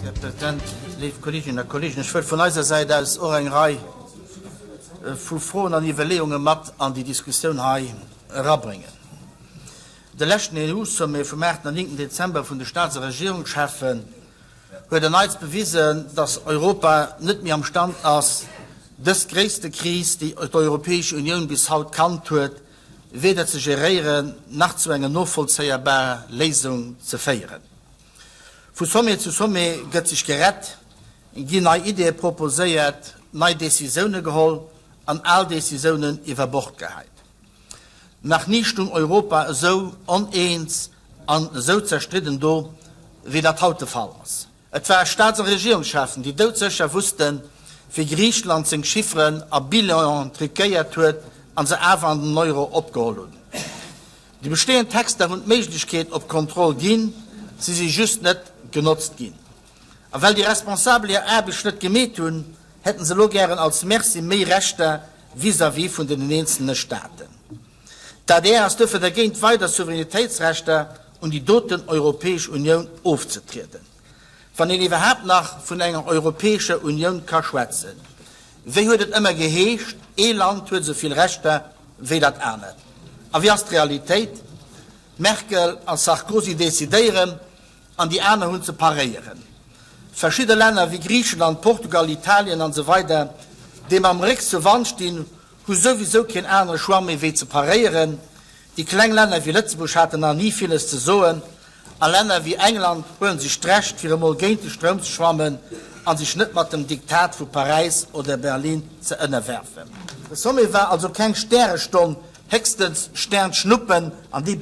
Merci, Här President. Léif Kolleeginnen a Kolleegen, ech wëll vun eiser Säit aus och eng Rei vu Froen an Iwwerleeunge mat an déi Diskussioun hei erabréngen. De leschten EU-Sommet vum 8 an 9 Dezember vun de Staats a Regierungscheffen huet erneits bewisen, datt Europa net méi am Stand ass, dës gréisste Kris, déi d'Europäesch Unioun bis haut kannt huet, weder ze geréieren nach zu enger novollzéierbarer Léisung ze féieren. Vu Sommet zu Sommet gëtt sech gerett, ginn nei Ideeë proposéiert, nei Decisioune geholl an al Decisiounen iwwer Bord gehäit. Nach ni stung Europa esou oneens an esou zerstridden do, wéi dat haut de Fall ass. Et ware Staats a Regierungscheffen, déi doudsécher wussten, wéi Griicheland seng Chifferen a Bilanen truquéiert huet a se awer an den Euro opgeholl hunn. Déi bestehend Texter hunn d'Méiglechkeet op Kontroll ginn, si si just net genotzt ginn. A well déi Responsabel hir Aarbecht net gemeet hunn, hätten se elo gären als Merci méi Rechter vis-à-vis vun den eenzelne Staaten. D'adr ass duerfir dergéint, weider Souveränitéitsrechter un déi doten Europäesch Unioun ofzetrieden. Wann een iwwerhaapt nach vun enger Europäescher Unioun ka schwätzen. Wéi huet et ëmmer geheescht, ee Land huet esou vill Rechter wéi dat anert. A wéi ass d'Realitéit? Merkel a Sarkozy decidéieren, an déi aner hunn ze paréieren. Verschidde Länner wéi Griicheland, Portugal, Italien an esou weider, déi mam Réck zur Wand stinn, hu souwisou keen anere Choix méi wéi ze paréieren. Déi kleng Länner wéi Lëtzebuerg haten nach ni villes ze soen a Länner wéi England huelen sech d'Recht fir emol géint de Stroum ze schwammen a sech net mat dem Diktat vu Paräis oder Berlin ze ënnerwerfen. De Sommet war also keng Stärestonn, héchstens Sternschnuppen an déi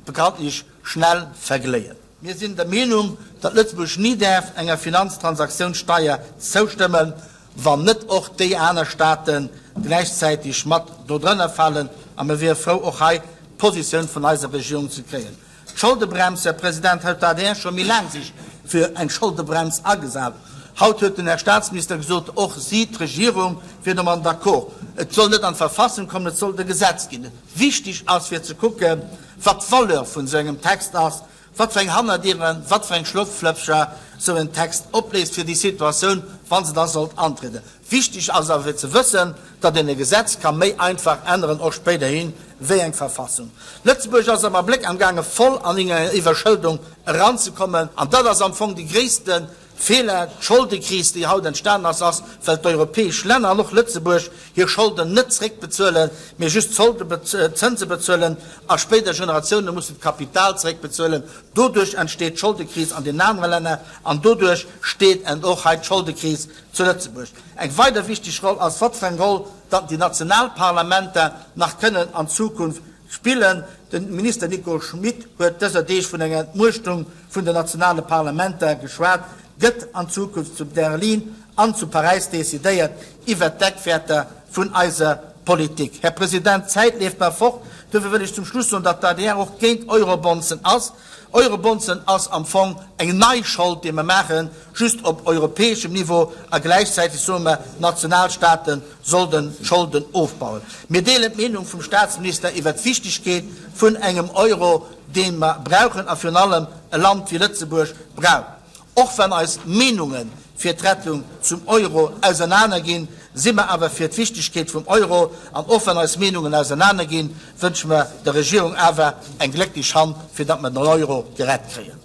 bekanntlech schnell vergléien. Mir sinn der Meenung, datt Lëtzebuerg ni däerf enger Finanztransaktiounssteier zoustëmmen, wann net och déi aner Staate gläichzäiteg mat dodrënner falen, a mir wiere frou, och hei d'Positioun vun eiser Regierung ze kréien. D'Scholdebrems, Här President, huet d'ADR scho méi laang sech fir eng Scholdebrems agesat. Haut huet den Här Statsminister gesot, och si, d'Regierung, wier domat d'accord. Et soll net an d'Verfassung kommen, et sollt e Gesetz ginn. Wichtig ass fir ze kucken, wat d'Valeur vun esou engem Text ass, wat fir eng Hannerdieren, wat fir eng Schlupflöcher esou en Text opléist fir déi Situatioun, wa se da sollt antrieden. Wichtig ass awer fir ze wëssen, datt een e Gesetz ka méi einfach änneren, och spéiderhin, wéi eng Verfassung. Lëtzebuerg ass am Abléck amgaange voll an eng Iwwerschëldung eranzekommen, an dat ass am Fong déi gréisste Feeler, D'Scholdekris, déi haut entstanen ass, ass, well d'europäesch Länner an och Lëtzebuerg hir Scholden net zréckbezuelen, mee just d'Zënse bezuelen a spéider Generatioune mussen d'Kapital zréckbezuelen. Doduerch entsteet d'Scholdekris an den anere Länner an doduerch steet ent och hei d'Scholdekris zu Lëtzebuerg. Eng weider wichteg Roll ass, wat fir eng Roll datt déi national Parlamenter nach kënnen an Zukunft spillen. De Minister Nico Schmit huet dëser Deeg vun enger Entmuechtung vun den nationale Parlamenter geschwat. Gëtt an Zukunft zu Berlin an zu Paräis decidéiert iwwert d'Eckwäerter vun eiser Politik? Här President, d'Zäit leeft mer fort. Duerfir wëll ech zum Schluss soen, datt d'ADR och géint Eurobondsen ass. Eurobondsen ass am Fong eng nei Schold, déi mer maachen, just op europäeschem Niveau, a gläichzäiteg soe mer, d'Nationalstaate sollten d'Scholden ofbauen. Mir deelen d'Meenung vum Statsminister iwwert d'Wichtigkeet vun engem Euro, dee mer brauchen a virun allem e Land wéi Lëtzebuerg brauch. Och wann eis Meenunge fir d'Rettung zum Euro ausernaner ginn, si mer awer fir d'Wichtigkeet vum Euro. An och wann eis Meenungen ausernaner ginn, wënsche mer der Regierung awer eng glécklech Hand, fir datt mer den Euro gerett kréien.